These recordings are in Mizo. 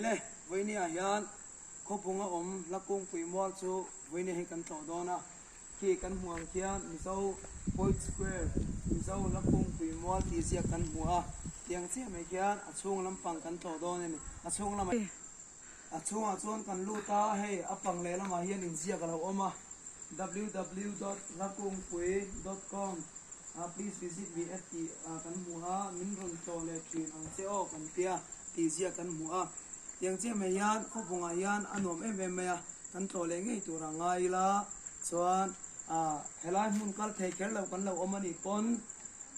le, vawinia hian khawpunga awm hla kungpui mual chu vawinia hi kan tlawh dawn a, khi kan hmuh ang khian Mizo Poet Square, Mizo hla kungpui mual tih ziak kan hmu a, tiang chiah mai khian a chhung lampang kan tlawh dawn a ni, a chhung lamah. A chhungah chuan kan lut a, hei a pang lehlamah hian inziak a lo awm a, www dot hlakungpui dot com ah please visit me at tih kan hmu a, min rawn tlawh leh thin ang che aw kan tia tih ziak kan hmu a. Tiang chiah mai hian khawpungah hian a nuam em em mai a, kan tlawh leh ngei tur a ngai ila chuan helai hmun kal thei kher lo kan lo awm a nih pawn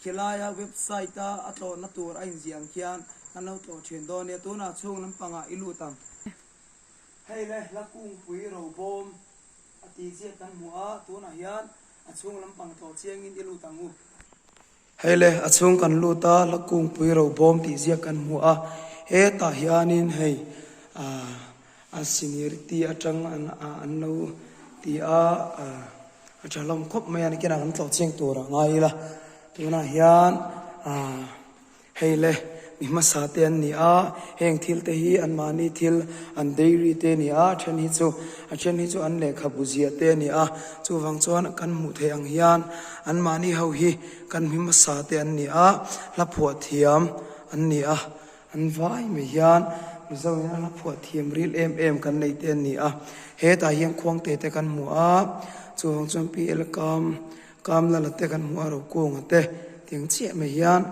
khilaia website a a tlawhna tur a inziah ang khian Kan lo tlawh thin dawn nia, tunah chhung lampangah i lut ang. Hei le hla kungpui robawm a tih ziak kan hmu a, tunah hian a chhung lampang tlawh chiangin i lut ang u. Hei le a chhung kan lut a, hla kungpui robawm tih ziak kan hmu a, hetah hianin hei ah a seniority atang an an lo ti a, a tha hlawm khawp mai a, nikinah kan tlawh chiang tur a ngai ila, tunah hian ah. Hei le, mi hmasa te an ni a, heng thil te hi anmahni thil an dairy te a ni a, a then hi chu a then hi chu an lehkhabu ziah te a ni a, chuvang chuan kan hmuh theih ang hian anmahni ho hi kan mi hmasa te an ni a, hla phuah thiam an ni a, an vai mai hian Mizo in a hla phuah thiam ril em em kan nei te an ni a, hetah hian khuangte te kan hmu a, chuvang chuan PL kam Kamlala te kan hmu a, Rokunga te tiang chiah mai hian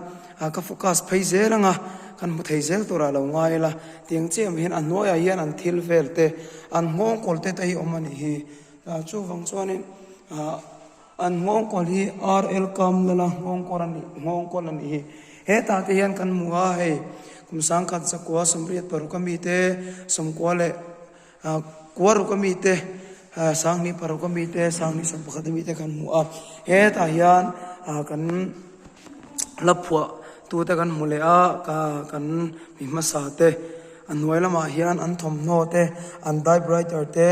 ah ka focus phei zel ang a, kan hmu thei zel turah lo ngai ila, tiang chiah mai hian a hnuaiah hian an thil vel te, an nghawngkawl te te hi awm a nih hi, ah chuvang chuanin ah an nghawngkawl hi RL Kamlala nghawngkawl a nih nghawngkawl a nih hi, hetah te hian kan hmu a hei kum sangkhat zakua 86 ami te sawmkua leh Kua ruk ami te sanghnih paruk ami te sanghnih 11 ami te kan hmu a hetah hian kan hla phuah tu te kan hmu leh a kan mi hmasa te a hnuai lamah hian an thawmhnaw te an typewriter te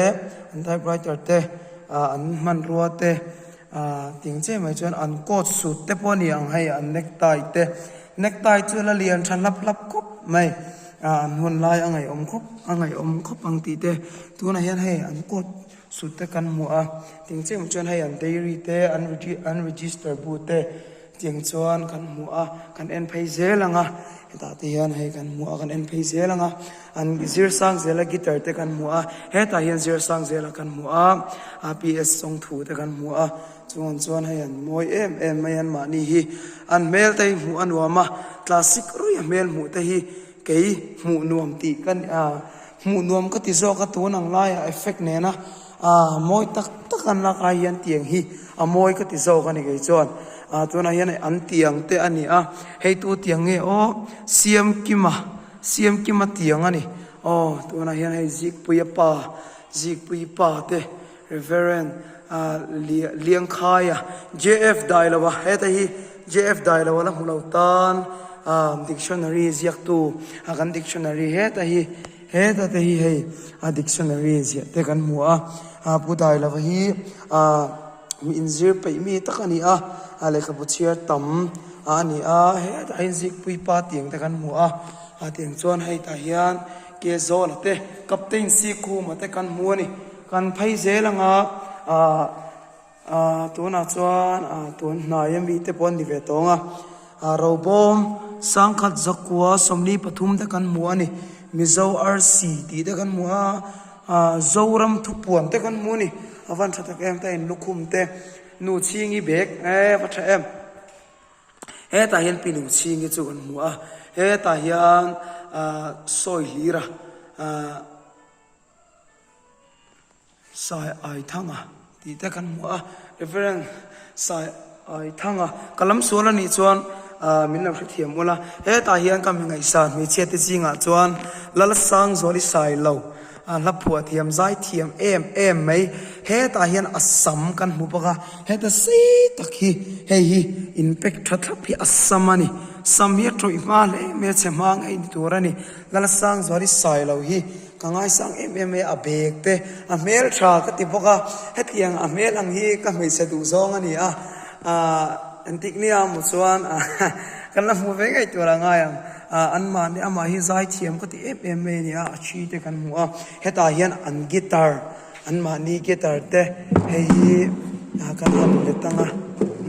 an typewriter te an hmanrua te ting chiah mai chuan an coat suit te pawh a ni ang hei an necktie te necktie chu la lian tha hlap hlap khawp mai. Ah an hun lai a ngaihawm khawp a ngaihawm khawp ang tih te tunah hian hei an coat suit te kan hmu a ting chiah chuan hei an dairy te an an register bu te tiang chuan kan hmu a kan en phei zel ang a hetah te hian hei kan hmu a kan en phei zel ang a an zir sang zel a guitar te kan hmu a hetah hian zir sang zel a kan hmu a a p s chawngthu te kan hmu a chuan chuan hei an mawi em em mai an mahni hi an hmel te hi hmuh a nuam a classic ruih a hmel hmuh te hi kei hmuh nuam tih ka ah hmuh nuam ka ti zawk a tun ang laiah effect nena ah mawi tak tak an lak ai hian tiang hi a mawi ka ti zawk a ni kei chuan ah tunah hian an tiang te a ni a hei tu tiang nge aw Siamkima Siamkima tiang a ni aw tunah hian hei Zikpuia pa Zikpuii pa te. Reverend Liangkhaia JF Dailoa heta hi JF Dailoa la hmu lo tan dictionary ziaktu a kan dictionary heta hi heta te hi hei a dictionary ziah te kan hmu a Pu Dailoa hi mi inzir peih mi tak a ni a lehkhabu chhiar tam a ni a hetah hian zikpui pa tiang te kan hmu a tiang chuan hei tah hian Kezawla te Captain Sikhuma te kan hmu a ni. Kan phei zel ang a, ah ah tunah chuan ah tun hnai ami te pawh an ni ve tawng a, ah robawm sangkhat zakua 43 te kan hmu a ni, Mizo arsi tih te kan hmu a, ah Zoram thupuan te kan hmu a ni, a van tha tak em ta in lukhum te nu chhingi bag eh va tha em. Hetah hian pi Nungchhingi chu kan hmu a, hetah hian ah sawi hlir a ah. Sai Aithanga tih te kan hmu a, Reverend Sai Aithanga ka lam sual a nih chuan ah min lo hrethiam ula, hetah hian ka mi ngaihsan hmeichhia te zingah chuan Lalsangzuali Sailo a hla phuah thiam zai thiam em em mai, hetah hian a sam kan hmu bawk a, heta sei tak hi hei hi in pack tha thlap hi a sam a ni, sam hi a tawih hma hle mai a chhe hma ngei ni tur a ni, Lalsangzuali Sailo hi. Ka ngaisang em em mai a, a bag te a hmel tha ka ti bawk a, hetiang a hmel ang hi ka hmeichhe duh zawng a ni a, aah engtik nia maw chuan kan la hmu ve ngei tur a ngai ang. Ah anmahni amah hi zai thiam ka ti em em mai a ni a, a thi te kan hmu a, hetah hian an guitar anmahni guitar te hei hi ah kan han let ang a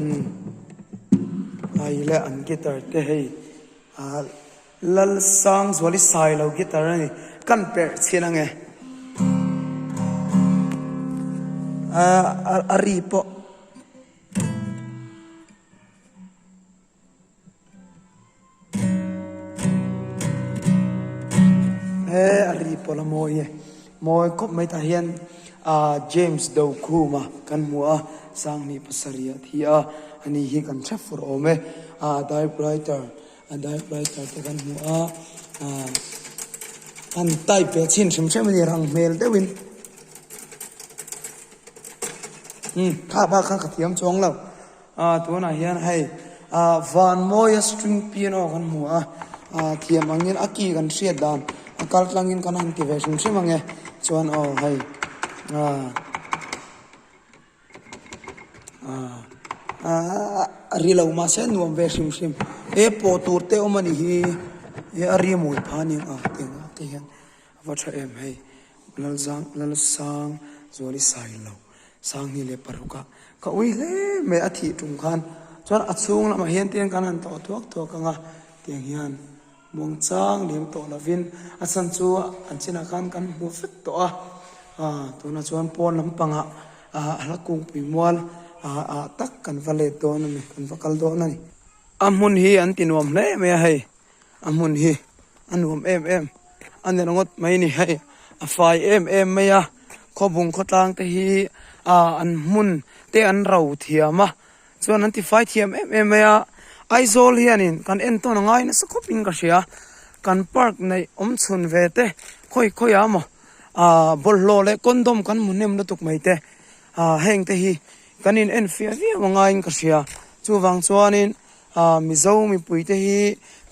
umm hei le an guitar te hei ah Lalsangzuali Sailo guitar a ni kan perh chhin ang e ah a ri pawh. He a ri pawlh a mawi e mawi khawp mai tah hian ah James Dokhuma kan hmu a Sanghnih pasarih a thi a ani hi kan hre fur awm e ah typewriter a typewriter te kan hmu a ah an type ve chhin hrim hrim a ni rang hmel deuhin umm kha bak kha ka thiam chuang lo. Ah tunah hian hei ah van mawia string piano kan hmu a ah thiam angin a ki kan hriat dan a kal tlangin kan han ti ve hrim hrim ang e chuan aw hei ah ah ah a ri lo mahse nuam ve hrim hrim he pawh tur te awm a ni hi he a ri mawi phah a ni ang ah tiang ah te hian a va tha em hei Lalzang Lalsang Zuali Sailo Sanghni leh paruk ah ka ui hle mai a thih tum khan chuan a chhung lamah hian tiang kan han tawh thuak thuak ang a tiang hian muangchang lem tawh lovin a chhan chu an chinah khan kan hmu vek tawh a ah tunah chuan pawn lampangah ah hla kungpui mual ah ah tak kan va let dawn a ni kan va kal dawn a ni. A hmun hi an ti nuam hle mai a hei. A hmun hi a nuam em em a ni ringawt mai ni hei a fai em em mai a khawbung khawtlang te hi ah an hmun te an ro thiam a chuan an ti fai thiam em em mai a Aizawl hianin kan entawn a ngai nasa khawp in ka hria kan park neih awm chhun ve te khawi khawi ah maw ah bawlhhlawh leh condom kan hmu hnem lutuk mai te ah heng te hi kan in en fiah viau a ngaiin ka hria chuvang chuanin. Ah Mizo mipuite hi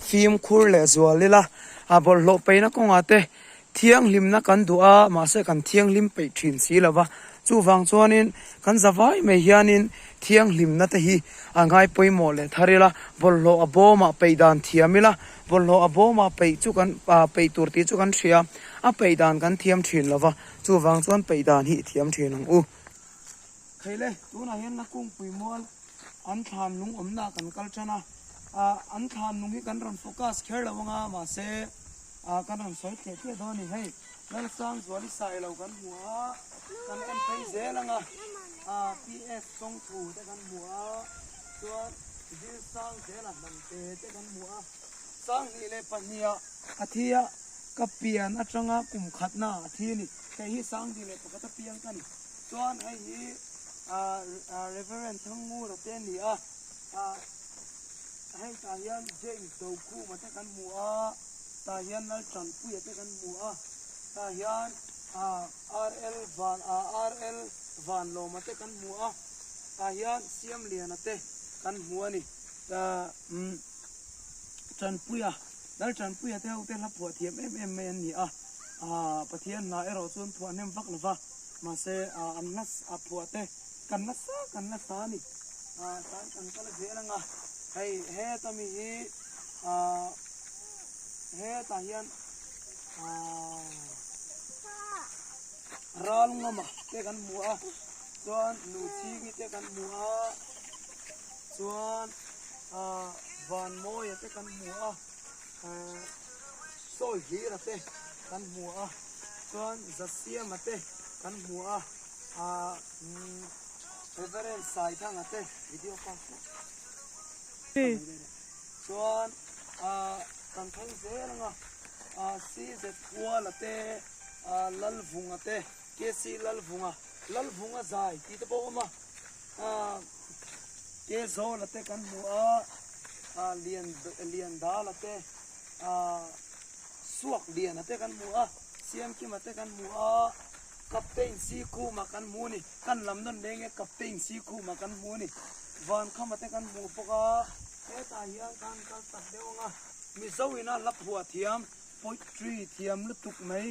fimkhur leh zual ila, ah bawlhhlawh peihna kawngah te thianghlimna kan duh a, mahse kan thianghlim peih thin si lo va, chuvang chuanin kan zavai mai hianin thianghlimna te hi a ngai pawimawh leh thar ila, bawlhhlawh a bawmah peih dan thiam ila, bawlhhlawh a bawmah peih chu kan ah peih tur tih chu kan hria, a peih dan kan thiam thin lo va, chuvang chuan peih dan hi i thiam thin ang u. Kheile, tunah hian la kungpui mual. An thlan lung awmna ah kan kal tan a, ah an thlan lung hi kan rawn focus kher lo anga mahse ah kan rawn sawi thleh thleh dawn a ni. Hei Lalsangzuali Sailo kan hmu a, kan en phei zel anga ah PS Chawngthu te kan hmu a, chuan Zilsangzela Hnamte te kan hmu a, Sanghnih leh pahniha a thi a, ka pian atanga kum khatna ah a thi a ni. Hei hi Sanghnih leh pakhat a piang ka ni. Chuan hei hi Reverend Thangngura te a ni a, hei tah hian James Dokhuma te kan hmu a, tah hian Laltanpuia te kan hmu a, tah hian RL Van RL Vanlawma te kan hmu a, tah hian Siamliana te kan hmu a ni. Tanpuia, Laltanpuia te ho te hla phuah thiam em em mai an ni a, Pathian hla erawh chuan phuah hnem vak lova. Mahse an hla a phuah te kan la sa kan la sa a ni. Tan kan kal zel ang a, hei heta mi hi hetah hian ral ngama te kan hmu a, chuan Nuchhingi te kan hmu a, chuan Vanmawia te kan hmu a. Sawi hlira te kan hmu a, chuan Zasiama te kan hmu a, ah Reverend Saithanga te video pass chuan ah kan thleng zel ang a, ah CZ Huala te, ah Lalvunga te, KC Lalvunga, Lalvunga zai tih te pawh a awm a, ah Kezawla te kan hmu a. Ah lian lian dala te ah suak liana te kan hmu a siamkima te kan hmu a captain sikhuma kan hmu a ni kan lam nawn leng e captain sikhuma kan hmu a ni vankhama te kan hmu bawk a hetah hian kan kal tak deuh ang a mizo ina hla phuah thiam poetry thiam lutuk mai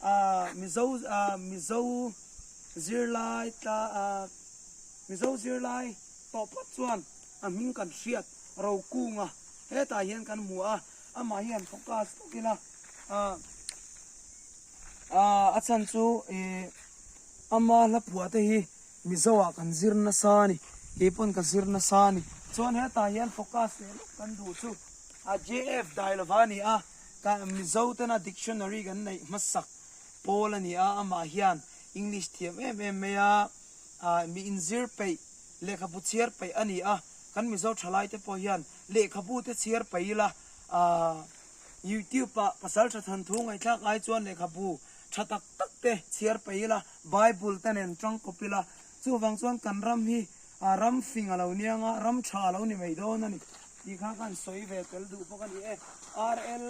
ah mizo ah mizo zirlai tla ah mizo zirlai tawh phawt chuan. A hming kan hriat Rokunga hetah hian kan hmu a. Amah hi han focus lawk ila ah ah a chhan chu ih ama hla phuah te hi Mizo ah kan zir nasa a ni keipawn ka zir nasa a ni. Chuan hetah hian focus leh lawk kan duh chu ah JF Dailova a ni a ka Mizo tena dictionary kan neih hmasak pawl a ni a amah hian English thiam em em mai a ah mi inzir peih lehkhabu chhiar peih a ni a kan Mizo thalai te pawh hian Lehkhabu te chhiar paih ila, aah YouTube ah pasal tha than thu ngaihthlak ai chuan lehkhabu tha tak tak te chhiar paih ila, Bible te nen tang kawp ila, chuvang chuan kan ram hi ah ram fing a lo niang a, ram tha a lo ni mai dawn a ni tih kha kan sawi ve tel duh bawk a ni e. RL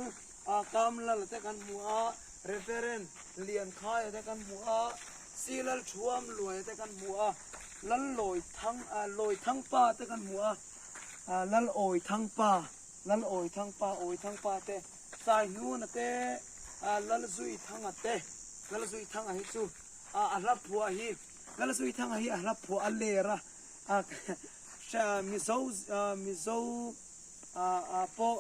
ah Kamlal te kan hmu a, Reverend Liankhaia te kan hmu a, Silal Thuam Luaia te kan hmu a, Lal Thang ah Lawithangpa te kan hmu a. Lal Awi Thangpa, Lal Awi Thangpa, Awi Thangpa te, Saihnuna te, Lal Zui Thanga te, Lal Zui Thanga hi chu a hla phuah hi, Lal Zui Thanga hi a hla phuah a ler a, Mizo, Mizo pawh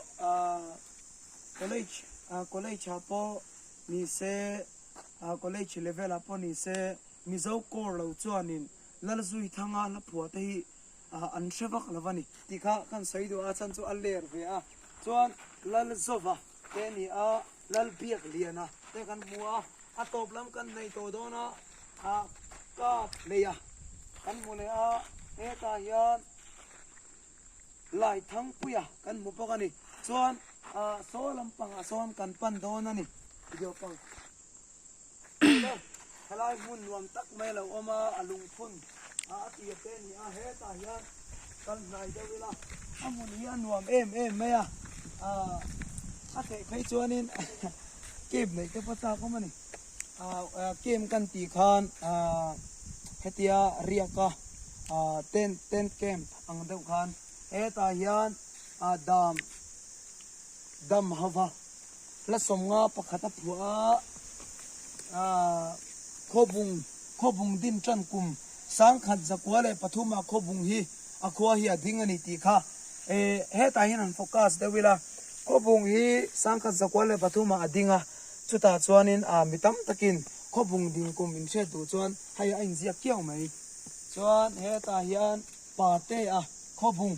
college, college ah pawh ni se, college level ah pawh ni se, Mizo core lo chuanin Lal Zui Thanga hla phuah te hi an hre vak lo a ni. Tih kha kan sawi duh a, a chhan chu a ler ve a. Chuan Lalzova te a ni a, Lalbiakliana te kan hmu a, a tawp lam kan hnaih tawh dawn a, ah kap lei a kan hmu leh a, hetah hian Laithangpuia kan hmu bawk a ni. Chuan ah saw lampangah sawn kan pan dawn a ni. Video pang. Helai hmun nuam tak mai a lo awm a, a lungphun a a tir te a ni a, hetah hian kal hnai deuh ila a hmun hi a nuam em em mai a, ah a theih phei chuanin camp neih te pawh chak awm a ni, ah camp kan tih khan ah hetia riaka ah tent tent camp ang deuh khan hetah hian ah dam dam hova. Hla sawmnga pakhat a phuah a, Khawbung, Khawbung din tan kum 1043 ah Khawbung hi a khua hi a ding a ni tih kha hetah hian han focus deuh ila, Khawbung hi 1043 ah a ding a, chutah chuanin mi tam takin Khawbung ding kum inhriat duh chuan hei a inziak kiau mai. Chuan hetah hian Pate-a Khawbung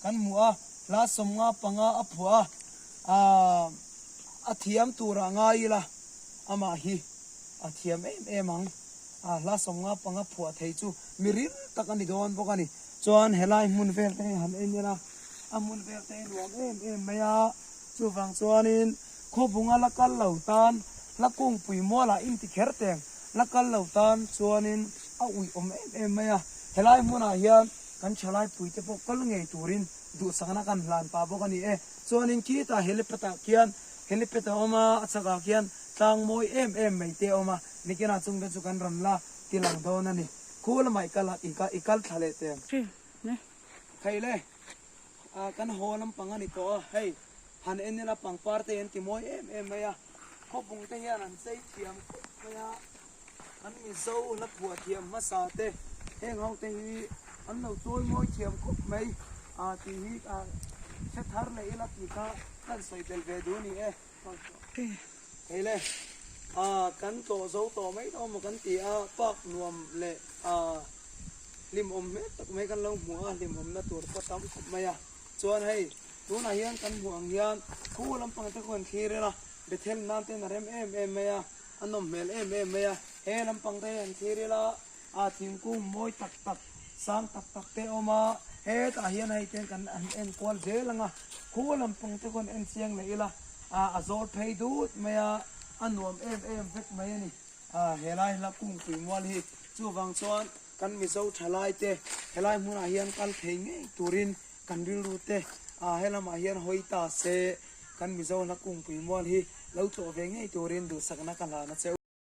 kan hmu a, hla 55 a phuah a. Aaa a thiam turah ngai ila amah hi a thiam em em ang. A hla 55 phuah thei chu mi ril tak a ni dawn bawk a ni. Chuan helai hmun vel te hi han en ila a hmun vel te hi nuam em em mai a. Chuvang chuanin khawbunga la kal lo tan hla kungpui mualah inti kher teng la kal lo tan chuanin a uih awm em em mai a. Helai hmunah hian kan thalai puite pawh kal ngei turin duhsakna kan hlan pah bawk a ni e. Chuanin khitah helipad ah khian helipad a awm a, a chhakah khian tlang mawi em em mai te a awm a, nikinah chung te chu kan rawn la ti lang dawn a ni. Khu lamah i kal a, i kal thla leh teh ang. Thei le, kan haw lampang a ni tawh a, hei han en ila pangpar te hi an ti mawi em em mai a, khawpung te hian an chei thiam khawp mai a. An Mizo hla phuah thiam hmasa te heng ho te hi an lo chawi mawi thiam khawp mai a tih hi a hre thar leh ila tih kha kan sawi tel ve duh a ni e. Hei le a kan tlawh zo tawh mai dawn maw kan ti a, park nuam leh a hlimawm hmel tak mai kan lo hmu a, hlimawmna tur pawh tam khawp mai a. Chuan hei tunah hian kan hmuh ang hian khu lampang te khaw kan thlir ila Bethel nan ten a rem em em mai a. A nawm hmel em em mai a, he lampang te hi han thlir ila a thingkung mawi tak tak, sang tak tak te a awm a, hetah hian hei ten kan han en kual zel ang a, khu lampang te khawn en chiang leh ila a zawl phei dut mai a, a nuam em em vek mai a ni, helai hla kungpui mual hi chuvang chuan kan Mizo thalai te helai hmunah hian kal thei ngei turin kan rilru te helamah hian hawi ta se. Kan Mizo hla kungpui mual hi lo tlawh ve ngei turin duhsakna ka hlan a che u.